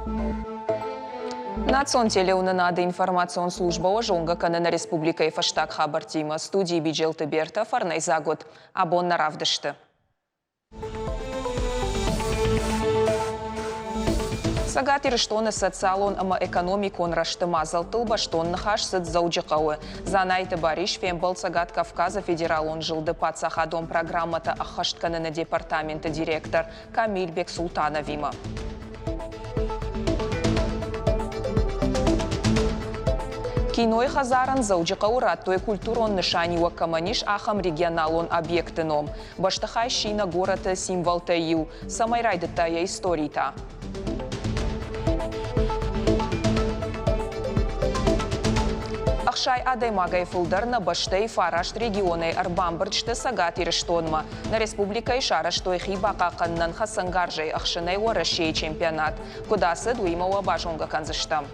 Национ телеуынынады информацион службӕ уӕ зонгӕ кӕны нӕ республикӕйы фӕстаг хабӕрттимӕ. Студийы Биджелты Бертӕ фӕрнӕйдзаг уыд. Абон нӕ равдысты. Цӕгат Ирыстоны социалон ӕмӕ экономикон рӕзты мадзӕлттыл бӕстон ныхас цыд Дзӕуджыхъӕуы. Дзанайты Барис фембӕлд Цӕгат Кавказы федералон зылды паддзахадон программӕтӕ ӕххӕст кӕныны департаменты директор Камиль Бексултановимӕ. Кинойы хӕдзарӕн Дзӕуджыхъӕуы радтой культурон нысаниуӕг кӕмӕн ис, ахӕм регионалон объекты ном. Бӕстыхай сси нӕ горӕты символтӕй иу, цӕмӕй райдыдта йӕ истори та. 60 адӕймагӕй фылдӕр нӕ бӕстӕйы фараст регионӕй ӕрбамбырд сты Цӕгат Ирыстонмӕ. Нӕ республикӕйы сарӕзтой хи бахъахъхъӕнынӕн хӕцӕнгарзӕй ӕхсынӕй Уӕрӕсейы чемпионат. Куыд ацыд, уыимӕ уӕ базонгӕ кӕндзыстӕм.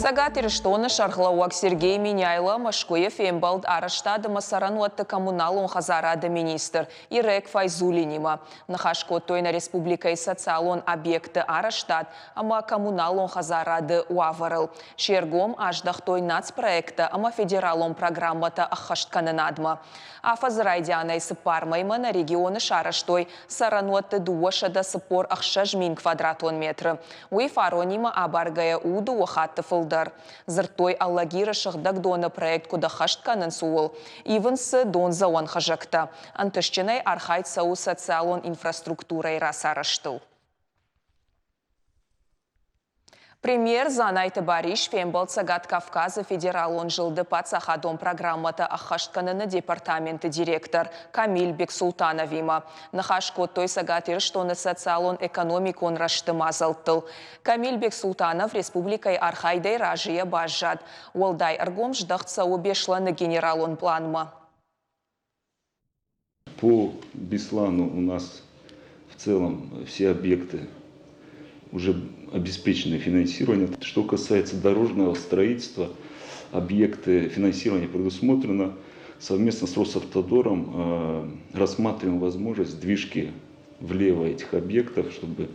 Цӕгат Ирыстоны сӕргълӕууӕг Сергей Меняйло Мӕскуыйы фембӕлд арӕзтад ӕмӕ цӕрӕнуӕтты коммуналон хӕдзарады министр Ирек Файзулинимӕ. Ныхас кодтой нӕ республикӕйы социалон объектты арӕзтад ӕмӕ коммуналон хӕдзарады уавӕрыл. Се ргом аздӕхтой нацпроекттӕ ӕмӕ федералон программӕтӕ ӕххӕсткӕнынадмӕ. Афӕдзы райдианӕй цыппар мӕймӕ нӕ регионы сарӕзтой цӕрӕнуӕтты 246 000 квадратон метры. Уый фаронимӕ абаргӕйӕ у дыууӕ хатты фылдӕр. Дзырдтой Алагиры сыгъдӕг доны проект куыд ӕххӕст кӕнынц, ууыл. Ивынц дзы дондзӕуӕн хызӕгтӕ. Ӕнтыстджынӕй архайд цӕуы социалон инфраструктурӕйы рацарӕзтыл. Премьер Дзанайты Барис фембӕлд Цӕгат Кавказы федералон зылды паддзахадон программӕтӕ ӕххӕст кӕныны департаменты директор Камиль Бексултановимӕ. Ныхас кодтой Цӕгат Ирыстоны социалон-экономикон рӕзты мадзӕлттыл. Камиль Бексултанов республикӕйы архайдӕй разыйӕ баззад. Уӕлдай ӕргом здӕхт цӕуы Беслӕны генералон пъланмӕ. По Беслану у нас в целом все объекты уже обеспечены финансированием. Что касается дорожного строительства, объекты финансирования предусмотрено. Совместно с Росавтодором рассматриваем возможность сдвижки влево этих объектов, чтобы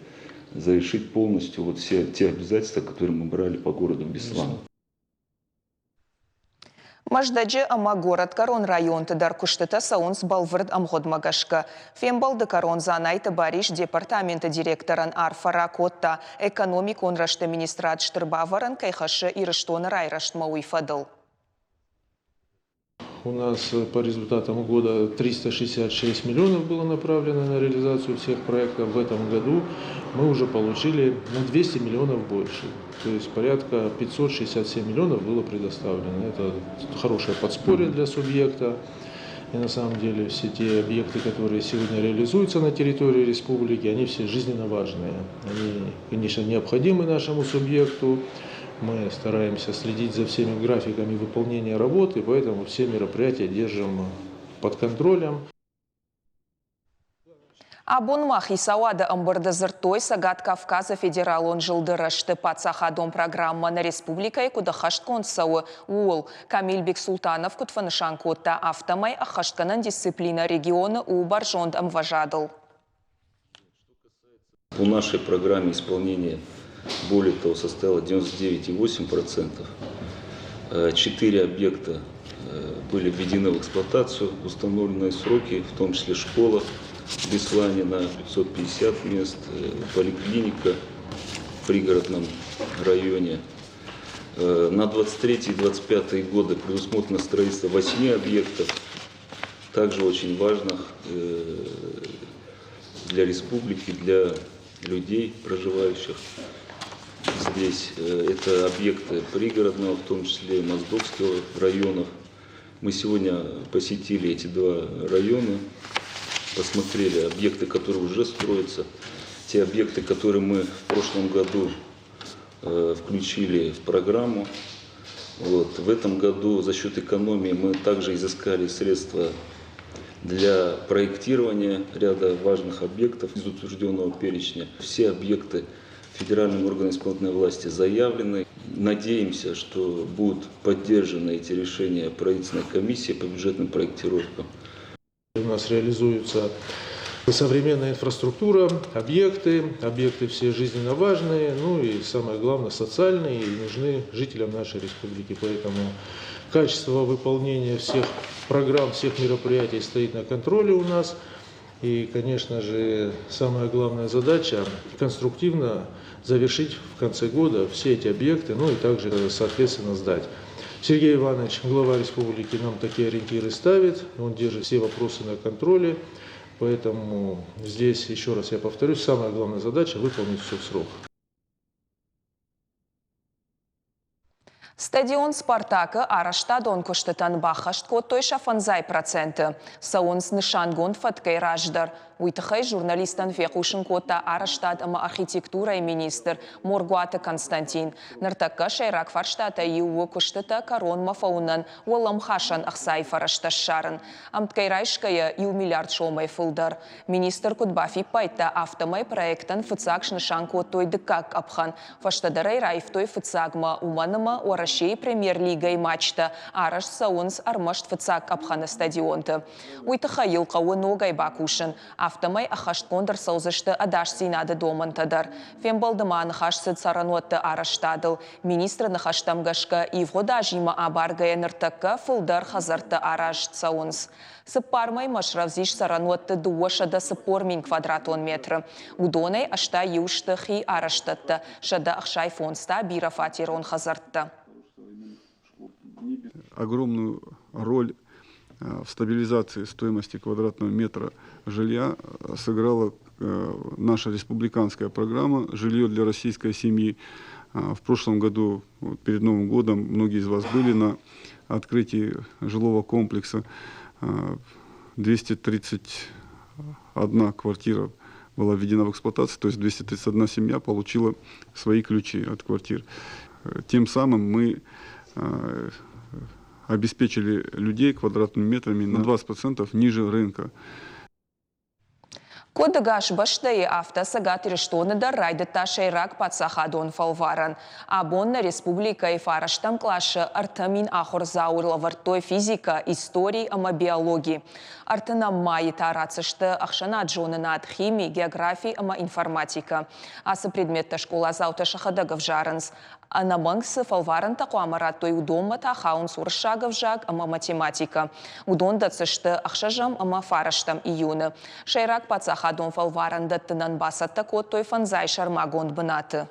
завершить полностью вот все те обязательства, которые мы брали по городу Беслан. Мӕздӕджы ӕмӕ горӕтгӕрон районты дӕр куыстытӕ цӕуынц бӕлвырд ӕмгъуыдмӕ гӕсгӕ. Фембӕлды кӕрон Дзанайты Барис департаменты директорӕн арфӕ ракодта, экономикон рӕзты министрад стыр бавӕрӕн кӕй хӕссы Ирыстоны райрӕзтмӕ, уый фӕдыл. У нас по результатам года 366 миллионов было направлено на реализацию всех проектов. В этом году мы уже получили на 200 миллионов больше. То есть порядка 567 миллионов было предоставлено. Это хорошее подспорье для субъекта. И на самом деле все те объекты, которые сегодня реализуются на территории республики, они все жизненно важные. Они, конечно, необходимы нашему субъекту. Мы стараемся следить за всеми графиками выполнения работы, поэтому все мероприятия держим под контролем. Абон ма хицауады ӕмбырды дзырдтой Цӕгат Кавказы федералон зылды рӕзты паддзахадон программӕ нӕ республикӕйы куыд ӕххӕстгонд цӕуы, ууыл. Камиль Бексултанов куыд фӕнысан кодта, афтӕмӕй ӕххӕстгӕнӕн дисциплинӕ регионы у бӕрзонд ӕмвӕзадыл. По нашей программе исполнение, более того, составило 99,8%. Четыре объекта были введены в эксплуатацию в установленные сроки, в том числе школа в Беслане на 550 мест, поликлиника в пригородном районе. На 23 и 25 годы предусмотрено строительство 8 объектов, также очень важных для республики, для людей, проживающих здесь. Это объекты пригородного, в том числе Моздокского районов. Мы сегодня посетили эти два района, посмотрели объекты, которые уже строятся, те объекты, которые мы в прошлом году включили в программу. Вот. В этом году за счет экономии мы также изыскали средства для проектирования ряда важных объектов из утвержденного перечня. Все объекты федеральным органам исполнительной власти заявлены. Надеемся, что будут поддержаны эти решения правительственной комиссии по бюджетным проектировкам. У нас реализуется современная инфраструктура, объекты, объекты все жизненно важные, ну и самое главное социальные и нужны жителям нашей республики. Поэтому качество выполнения всех программ, всех мероприятий стоит на контроле у нас. И, конечно же, самая главная задача – конструктивно завершить в конце года все эти объекты, ну и также, соответственно, сдать. Сергей Иванович, глава республики, нам такие ориентиры ставит, он держит все вопросы на контроле, поэтому здесь, еще раз я повторюсь, самая главная задача – выполнить все в срок. Стадион «Спартак»-ы арӕзтадон куыстытӕн баххӕст кодтой сӕ фӕндзай проценты. Цӕуынц нысангонд фӕткӕй раздӕр. Уый тыххӕй журналисттӕн фехъусын кодта арӕзтад ӕмӕ архитектурӕйы министр Моргуаты Константин. Ныртӕккӕ сӕйраг фарстатӕй иу у куыстытӕ кӕронмӕ фӕуынӕн уӕлӕмхасӕн ӕхцайы фӕрӕзтӕ ссарын. Ӕмткӕй райсгӕйӕ иу миллиард сомӕй фылдӕр. Министр куыд бафиппайдта, афтӕмӕй проектӕн фыццаг снысан кодтой дыккаг къӕпхӕн, фӕстӕдӕр ӕй раивтой фыццагмӕ, уымӕн ӕмӕ Уӕрӕсейы премьер-лигӕйы матчтӕ арӕзт цӕуынц ӕрмӕст фыццаг къӕпхӕны стадионты. Уый тыххӕй йыл хъӕуы ногӕй бакусын, афтӕмӕй ӕххӕстгонд ӕрцӕудзысты ӕдасдзинады домӕнтӕ дӕр. Фембӕлды ма ныхас цыд цӕрӕнуӕтты арӕзтадыл. Министры ныхӕстӕм гӕсгӕ, ивгъуыд азимӕ абаргӕйӕ ныртӕккӕ фылдӕр хӕдзӕрттӕ арӕзт цӕуынц. Цыппар мӕймӕ срӕвдз ис цӕрӕнуӕтты 240 000 квадратон метры. Уыдонӕй 81 сты хи арӕзтӕдтӕ, 165 та бирӕфатерон хӕдзӕрттӕ. Огромную роль в стабилизации стоимости квадратного метра жилья сыграла наша республиканская программа «Жилье для российской семьи». В прошлом году, перед Новым годом, многие из вас были на открытии жилого комплекса. 231 квартира была введена в эксплуатацию, то есть 231 семья получила свои ключи от квартир. Тем самым мы обеспечили людей квадратными метрами на 20% ниже рынка. Куыд ӕгас бӕстӕйы, афтӕ Цӕгат Ирыстоны дӕр райдыдта сӕйраг паддзахадон фӕлварӕн. Абон нӕ республикӕйы фарӕстӕм къласы 3000 ахуырдзауы лӕвӕрдтой физикӕ, истори ӕмӕ биологи. Ӕртынӕм майы та ратдзысты ӕхсӕнад-зонынад, хими, географи ӕмӕ информатикӕ. Ацы предметтӕ скъоладзаутӕ сӕхӕдӕг ӕвзарынц. Ӕнӕмӕнг цы фӕлварӕнтӕ хъуамӕ радтой, уыдонмӕ та хауынц уырыссаг ӕвзаг ӕмӕ математикӕ. Уыдон дӕтдзысты ӕхсӕзӕм ӕмӕ фарӕстӕм июны. Сӕйраг паддзахадон фӕлварӕн дӕттынӕн бацӕттӕ кодтой фӕндзай сӕрмагонд бынаты.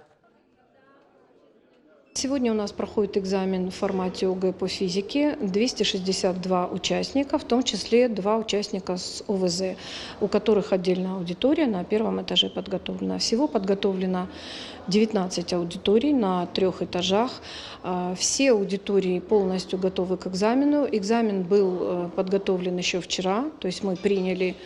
Сегодня у нас проходит экзамен в формате ОГЭ по физике. 262 участника, в том числе два участника с ОВЗ, у которых отдельная аудитория на первом этаже подготовлена. Всего подготовлено 19 аудиторий на трех этажах. Все аудитории полностью готовы к экзамену. Экзамен был подготовлен еще вчера, то есть мы приняли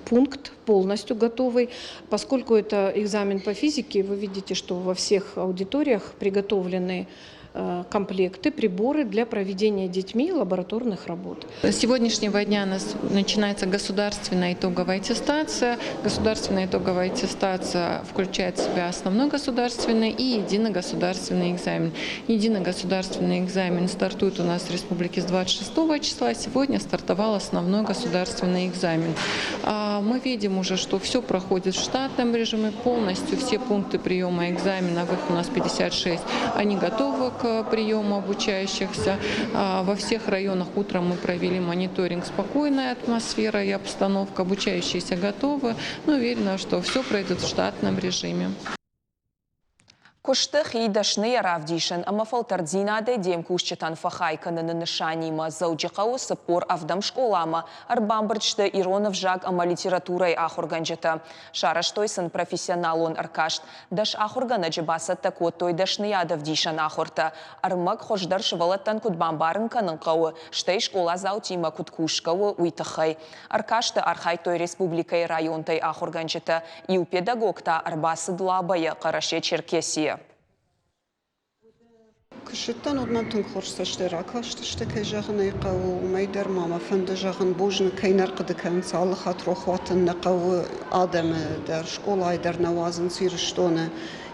пункт полностью готовый. Поскольку это экзамен по физике, вы видите, что во всех аудиториях приготовлены комплекты, приборы для проведения детьми лабораторных работ. С сегодняшнего дня у нас начинается государственная итоговая аттестация. Государственная итоговая аттестация включает в себя основной государственный и единый государственный экзамен. Единый государственный экзамен стартует у нас в республике с 26 числа. Сегодня стартовал основной государственный экзамен. Мы видим уже, что все проходит в штатном режиме, полностью все пункты приема экзаменов, их у нас 56, они готовы к приему обучающихся. Во всех районах утром мы провели мониторинг, спокойная атмосфера и обстановка, обучающиеся готовы, но уверена, что все пройдет в штатном режиме. Куысты хи дӕсныйӕ равдисын ӕмӕ фӕлтӕрддзинадӕй де мкусджытӕн фӕхай кӕныны нысанимӕ Дзӕуджыхъӕуы 47-ӕм скъоламӕ ӕрбамбырд сты ирон ӕвзаг ӕмӕ литературӕйы ахуыргӕнджытӕ. Сарӕзтой сын профессионалон ӕркаст. Дӕс ахуыргӕнӕджы бацӕттӕ кодтой дӕсныйадӕвдисӕн ахуыртӕ. Ӕрмӕг хуыздӕр сывӕллӕттӕн куыд бамбарын кӕнын хъӕуы, стӕй скъоладзаутимӕ куыд кусгӕ у, уый тыххӕй. Ӕркасты архайдтой республикӕйы районтӕй ахуыргӕнджытӕ. Иу педагог та ӕрбацыд Лабӕйӕ, Хъӕрӕсе-Черкесийӕ. К Куы ссыдтӕн, уӕд мӕм тынг хорз цӕстӕй ракастысты, кӕй зӕгъын ӕй хъӕуы. Уымӕй дӕр ма мӕ фӕнды зӕгъын бузныг, кӕй нӕ рхъуыды кӕнынц, алы хатт рохуаты нӕ хъӕуы адӕмы дӕр, скъолайы дӕр нӕ уадзынц Ирыстоны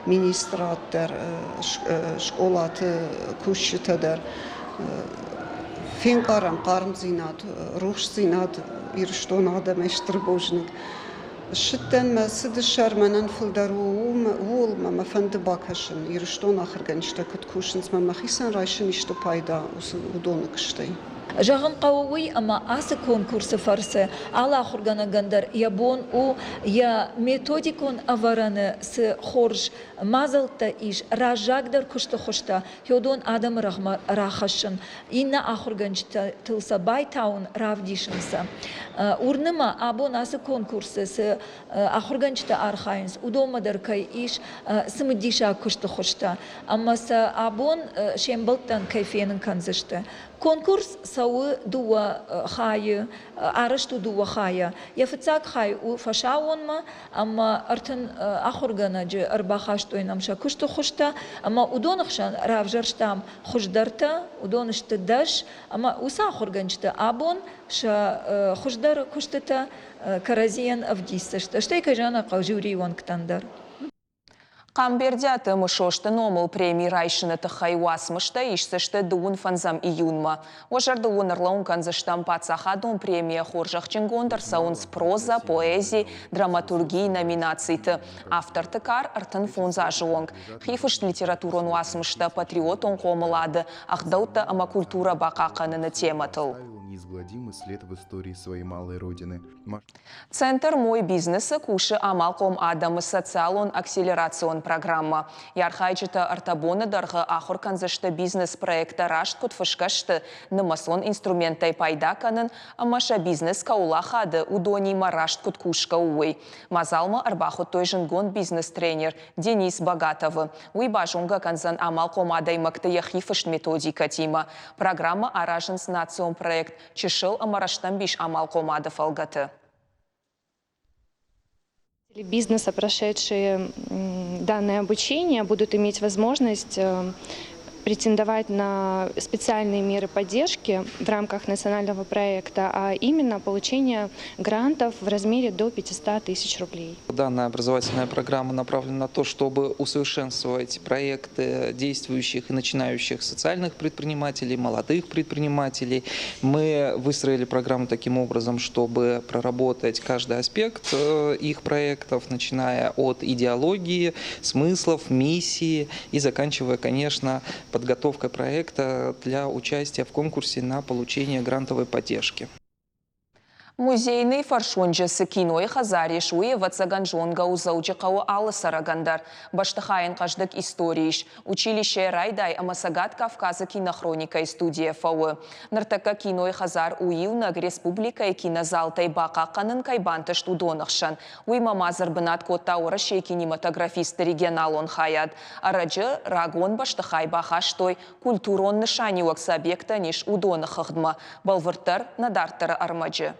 министрад дӕр, скъолаты кусджытӕ дӕр. Фенкъарӕм хъармдзинад, рухсдзинад Ирыстоны адӕмӕй стыр бузныг. Ссыдтӕн мӕ цыды сӕр мӕнӕн фылдӕр у ууыл, мӕ мӕ фӕнды бакӕсын, Ирыстоны ахуыргӕнджытӕ куыд кусынц, мӕ мӕхицӕн райсын исты пайда уыцы уыдоны куыстӕй. Зӕгъын хъӕуы уый, ӕмӕ ацы конкурсы фӕрцы алы ахуыргӕнӕгӕн дӕр йӕ бон у йӕ методикон ӕвӕрӕны цы хорз мадзӕлттӕ ис, раззагдӕр куысты хуызтӕ уыдон адӕмы рӕгъмӕ рахӕссын, иннӕ ахуыргӕнджытыл сӕ байтауын, равдисын сӕ. Уырны мӕ, абон ацы конкурсы цы ахуыргӕнджытӕ архайынц, уыдонмӕ дӕр кӕй ис цымыдисаг куысты хуызтӕ ӕмӕ сӕ абон се мбӕлттӕн кӕй фенын кӕндзысты. Конкурс цӕуы дыууӕ хайы, арӕзт у дыууӕ хайӕ. Йӕ фыццаг хай у фӕсаууонмӕ ӕмӕ 30 ахуыргӕнӕджы ӕрбахастой нӕм сӕ куысты хуызтӕ ӕмӕ уыдоны хсӕн равзӕрстам хуыздӕртӕ, уыдон сты 10 ӕмӕ уыцы ахуыргӕнджытӕ абон сӕ хуыздӕр куыстытӕ кӕрӕдзийӕн ӕвдисдзысты, стӕй кӕй зӕгъын хъӕуы жюрийы уӕнгтӕн дӕр. Хъамбердиаты Мысосты номыл преми райсыны тыххӕй уацмыстӕ исдзысты дыууын фӕндзӕм июнмӕ. Уӕ зӕрдыл уын ӕрлӕууын кӕндзыстӕм, паддзахадон премийӕ хорзӕхджынгонд ӕрцӕуынц прозӕ, поэзи, драматургийы номинациты. Авторты кар 35 азы онг. Хифыст литературон уацмыстӕ патриотон хъомылады, ӕгъдӕуттӕ ӕмӕ культурӕ бахъахъхъӕныны темӕтыл. Неизгладимый след в истории своей малой родины. Центр «Мой бизнес»-ы кусы амалхъом адӕмы социалон акселерацион программӕ. Йӕ архайджытӕ ӕртӕ боны дӕргъы ахуыр кӕндзысты бизнес-проекттӕ раст куыд фысгӕ сты, нымӕцон инструменттӕй пайда кӕнын ӕмӕ сӕ бизнес кӕуыл ахады, уыдонимӕ раст куыд кусгӕ у, уый. Мадзалмӕ ӕрбахуыдтой зындгонд бизнес-тренер Денис Богатовы. Уый базонгӕ кӕндзӕн амалхъом адӕймӕгты йӕхи фыст методикӕтимӕ. Программӕ аразынц национ проект чысыл ӕмӕ рӕстӕмбис амалхъомады фӕлгӕты. Бизнеса, прошедшие данное обучение, будут иметь возможность претендовать на специальные меры поддержки в рамках национального проекта, а именно получение грантов в размере до 500 тысяч рублей. Данная образовательная программа направлена на то, чтобы усовершенствовать проекты действующих и начинающих социальных предпринимателей, молодых предпринимателей. Мы выстроили программу таким образом, чтобы проработать каждый аспект их проектов, начиная от идеологии, смыслов, миссии и заканчивая, конечно, подготовкой проекта для участия в конкурсе на получение грантовой поддержки. Музейный фӕрсуынджы цы кинойы хӕдзар ис, уый, ӕвӕццӕгӕн, зонгӕ у Дзӕуджыхъӕуы алы цӕрӕгӕн дӕр. Бӕстыхайӕн хъӕздыг истори ис. Училищейы райдай ӕмӕ Цӕгат Кавказы кинохроникӕйы студийӕ фӕуы. Ныртӕккӕ кинойы хӕдзар у иунӕг республикӕйы кинозалтӕй бахъахъхъӕнын кӕй бантыст, уыдоны хсӕн. Уыимӕ ма дзы ӕрбынат кодта Уӕрӕсейы кинематографистты регионалон хайад. Ӕрӕджы рагон бӕстыхай бахастой культурон нысаниуӕг цы объекттӕн ис, уыдоны хыгъдмӕ. Бӕлвырддӕр, нӕ дарддӕры ӕрмӕджы.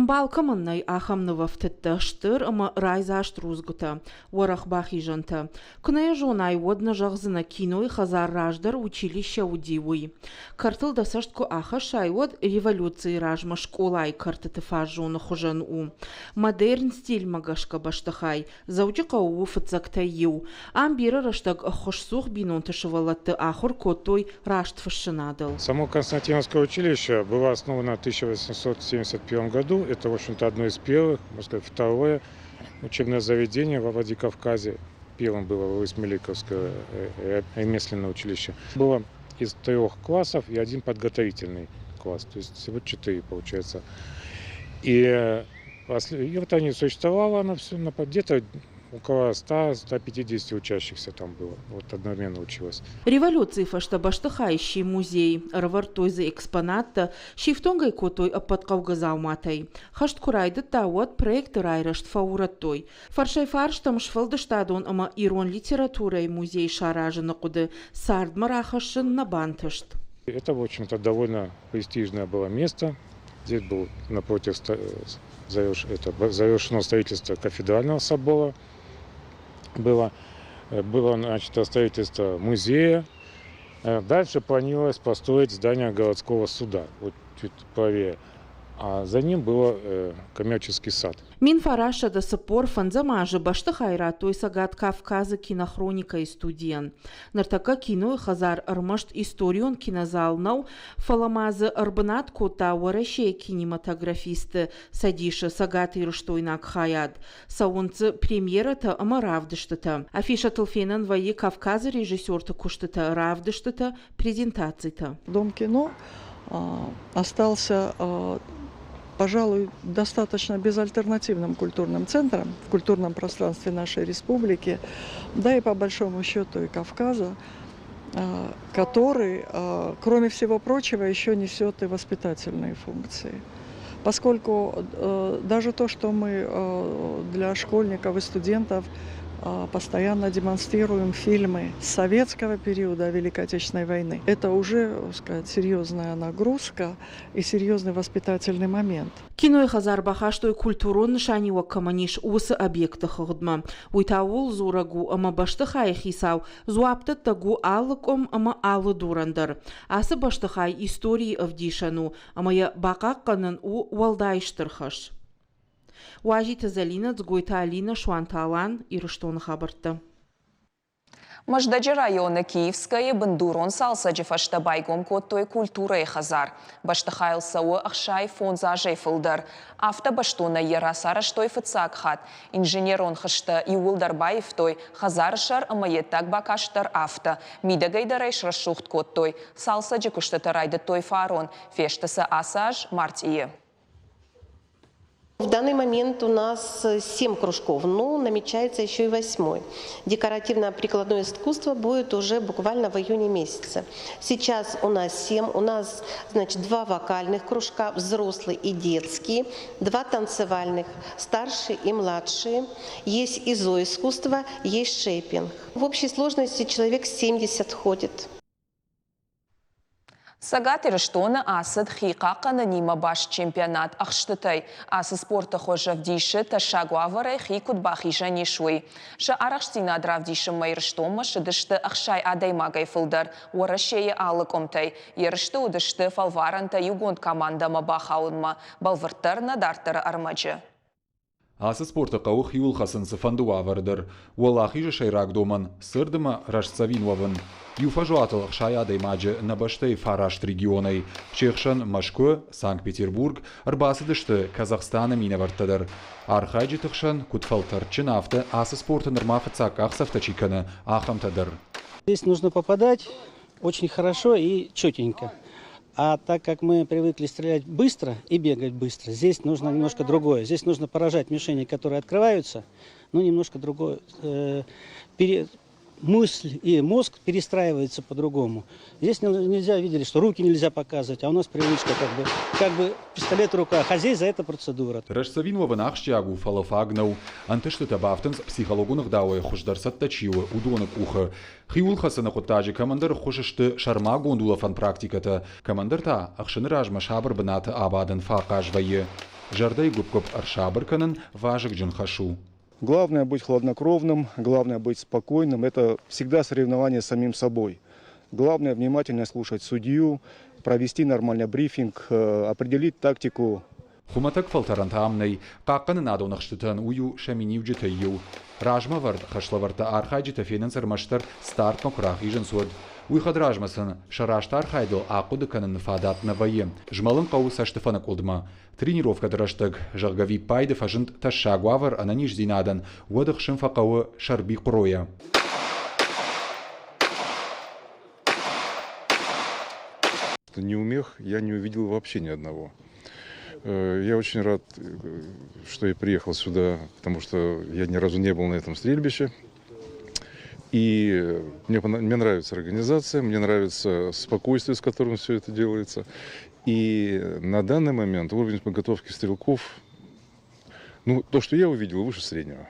Ӕмбал кӕмӕн нӕй, ахӕм нывӕфтыдтӕ, стыр ӕмӕ райдзаст рудзгуытӕ, уӕрӕх бахизӕнтӕ. Куы нӕ йӕ зонай, уӕд нӕ зӕгъдзынӕ, кинойы хӕдзар раздӕр училище уыди, уый. Кӕртыл дӕ цӕст куы ахӕссай, уӕд революцийы размӕ скъолайы кӕртыты фаззоны хуызӕн у. Модерн стильмӕ гӕсгӕ бӕстыхай Дзӕуджыхъӕуы у фыццӕгтӕй иу. Ам бирӕ рӕстӕг ӕххуысцух бинонты сывӕллӕтты ахуыр кодтой растфыссынадыл. Само Константиновское училище было основано в 1871 году. Это, в общем-то, одно из первых, можно сказать, второе учебное заведение во Владикавказе. Первым было Лорис-Меликовское ремесленное училище. Было из трех классов и один подготовительный класс, то есть всего четыре получается. И вот они существовало, оно все где-то около 100-150 учащихся там было, вот одновременно училось. Революцийы фӕстӕ бӕстыхай сси музей. Ӕрӕвӕрдтой дзы экспонаттӕ, сифтонг ӕй кодтой ӕппӕт хъӕугӕ дзауматӕй. Хӕст куы райдыдта, уӕд проекты райрӕзт фӕурӕдтой. Фӕрсӕй-фӕрстӕм сфӕлдыстадон ӕмӕ ирон литературӕйы музей саразыны хъуыды цардмӕ рахӕссын нӕ бантыст. Это, в общем-то, довольно престижное было место. Здесь был напротив завершено строительство кафедрального собора. Было начато строительство музея. Дальше планировалось построить здание городского суда, вот чуть правее. А за ним был коммерческий сад. 1945 азы бӕстыхай радтой Цӕгат Кавказы кинохроникӕйы студийӕн. Ныртӕккӕ кинойы хӕдзар ӕрмӕст историон кинозал нӕу, фӕлӕ ма дзы ӕрбынат кодта Уӕрӕсейы кинематографистты Цӕдисы цӕгатирыстойнаг хайад. Цӕуынц дзы премьерӕтӕ ӕмӕ равдыстытӕ. Афишӕтыл фенӕн вӕййы Кавказы режиссерты куыстытӕ, равдыстытӕ, презентацитӕ. Дом кино остался, пожалуй, достаточно безальтернативным культурным центром в культурном пространстве нашей республики, да и по большому счету и Кавказа, который, кроме всего прочего, еще несет и воспитательные функции. Поскольку даже то, что мы для школьников и студентов постоянно демонстрируем фильмы советского периода Великой Отечественной войны, это уже, так сказать, серьезная нагрузка и серьезный воспитательный момент. Кинойы хӕдзар бахастой культурон нысаниуӕг кӕмӕн ис, уыцы объекты хыгъдмӕ. Уый та ууыл дзурӕг у, ӕмӕ бӕстыхайы хицау дзуапдӕттӕг у алы къуым ӕмӕ алы дурӕн дӕр. Ацы бӕстыхай историйы ӕвдисӕн у, ӕмӕ йӕ бахъахъхъӕнын у уӕлдай стыр хӕс. Уазиты Зӕлинӕ, Дзгойты Алинӕ, Суанты Алан, Ирыстоны хабӕрттӕ. Мӕздӕджы районы Киевскӕйы бындурон цалцӕджы фӕстӕ байгом кодтой культурӕйы хӕдзар. Бӕстыхайыл цӕуы 65 азӕй фылдӕр. Афтӕ бӕстонӕй йӕ рацарӕзтой фыццаг хатт. Инженерон хызтӕ иууылдӕр баивтой, хӕдзары сӕр ӕмӕ йе ддаг бакаст дӕр афтӕ. Мидӕгӕй дӕр ӕй срӕсугъд кодтой. Цалцӕджы куыстытӕ райдыдтой фарон, фесты сӕ ацы аз мартъийы. В данный момент у нас семь кружков, но намечается еще и восьмой. Декоративно-прикладное искусство будет уже буквально в июне месяце. Сейчас у нас семь, у нас, значит, два вокальных кружка, взрослый и детский, два танцевальных, старшие и младшие. Есть изо-искусство, есть шейпинг. В общей сложности человек 70 ходит. Цӕгат Ирыстоны ацыд хихъахъхъӕнынимӕ баст чемпионат ӕхстытӕй. Ацы спорты хуыз ӕвдисы, тӕссаг уавӕрӕй хи куыд бахизӕн ис, уый. Сӕ арӕхстдзинад равдисынмӕ Ирыстонмӕ ссыдысты 60 адӕймагӕй фылдӕр Уӕрӕсейы алы къуымтӕй. Ерысты уыдысты фӕлварӕнтӕ иугонд командӕмӕ бахауынмӕ. Бӕлвырддӕр нӕ дарддӕры ӕрмӕджы. Ацы спорты хъӕуы хиуыл хӕцын цыфӕнды уавӕры дӕр. Уӕлахизы сӕйраг домӕн – цырд ӕмӕ рӕстдзӕвин уӕвын. Иу фӕзуатыл 60 адӕймаджы нӕ бӕстӕйы фараст регионӕй, се хсӕн Мӕскуы, Санкт-Петербург, ӕрбацыдысты Казахстаны минӕвӕрттӕ дӕр. Архайджыты хсӕн, куыд фӕлтӕрдджын, афтӕ ацы спорты нырма фыццаг къахдзӕфтӕ чи кӕны, ахӕмтӕ дӕр. Здесь нужно попадать очень хорошо и четенько. А так как мы привыкли стрелять быстро и бегать быстро, здесь нужно немножко другое. Здесь нужно поражать мишени, которые открываются, но немножко другое. Мысль и мозг перестраиваются по-другому. Здесь нельзя, видели, что руки нельзя показывать, а у нас привычка как бы пистолет в руках, а здесь за это процедура. Рӕстдзӕвин уӕвын ахсджиаг у, фӕлӕ фаг нӕу. Ӕнтыстытӕ бафтынц психологон ӕгъдауӕй хуыздӕр цӕттӕ чи у, уыдоны къухы. Хиуыл хӕцыны хъуыддаджы кӕмӕндӕр ӕххуыс сты сӕрмагонд улӕфӕн практикӕтӕ, кӕмӕндӕр та ӕхсыны размӕ сабыр бынаты абадын фӕахъаз вӕййы. Зӕрдӕйы гуыпп-гуыпп ӕрсабыр кӕнын вазыгджын хӕс у. Главное быть хладнокровным, главное быть спокойным. Это всегда соревнование с самим собой. Главное внимательно слушать судью, провести нормальный брифинг, определить тактику. Хуымӕтӕг фӕлтӕрӕнтӕ ам нӕй. Хъахъхъӕнынадон ӕхстытӕн уый у сӕ миниуджытӕй иу. Размӕвӕрд хӕслӕвӕрдтӕ архайджытӕ фенынц ӕрмӕстдӕр стартмӕ куы рахизынц, уӕд. Уый хӕдразмӕ сын сӕ раст архайдыл ахъуыды кӕныны фадат нӕ вӕййы. Змӕлын хъӕуы цӕстыфӕныкъуылдмӕ. Тренировкӕты рӕстӕг, зӕгъгӕ, виппайды фӕзынд тӕссаг уавӕр ӕнӕниздзинадӕн, уӕд ӕхсын фӕхъӕуы сӕрбихъуыройӕ. Неумех я не увидел вообще ни одного. Я очень рад, что я приехал сюда, потому что я ни разу не был на этом стрельбище. И мне нравится организация, мне нравится спокойствие, с которым все это делается. И на данный момент уровень подготовки стрелков, ну, то, что я увидел, выше среднего.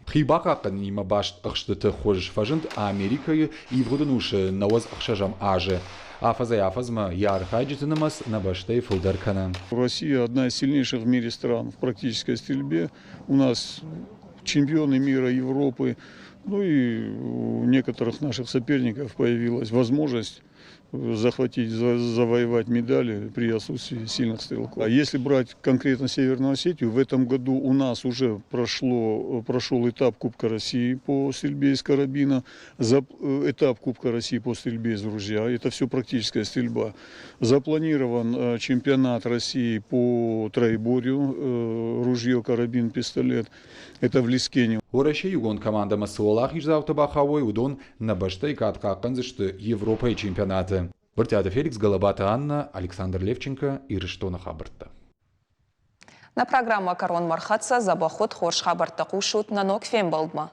Хи бахъахъхъӕнынимӕ баст ӕхстыты хуыз фӕзынд Америкӕйы ивгъуыд ӕнусы 96-ӕм азы. Афӕдзӕй-афӕдзмӕ йӕ архайджыты нымӕц нӕ бӕстӕйы фылдӕр кӕны. Россия одна из сильнейших в мире стран в практической стрельбе. У нас чемпионы мира, Европы, ну и у некоторых наших соперников появилась возможность захватить, завоевать медали при отсутствии сильных стрелков. А если брать конкретно Северную Осетию, в этом году у нас уже прошел этап Кубка России по стрельбе из карабина, этап Кубка России по стрельбе из ружья. Это все практическая стрельба. Запланирован чемпионат России по троеборью, ружье, карабин, пистолет. Это в Лискене. Уӕрӕсейы иугонд командӕмӕ цы уӕлахиздзаутӕ бахауой, уыдон нӕ бӕстӕйы кад хъахъхъӕндзысты Европӕйы чемпионаты. Брытъиаты Феликс, Галабаты Анна, Александр Левченко, Ирыстоны хабӕрттӕ. Нӕ программӕ кӕронмӕ рхӕццӕ, дзӕбӕх ут, хорз хабӕрттӕ хъусут нӕ ног фембӕлдмӕ.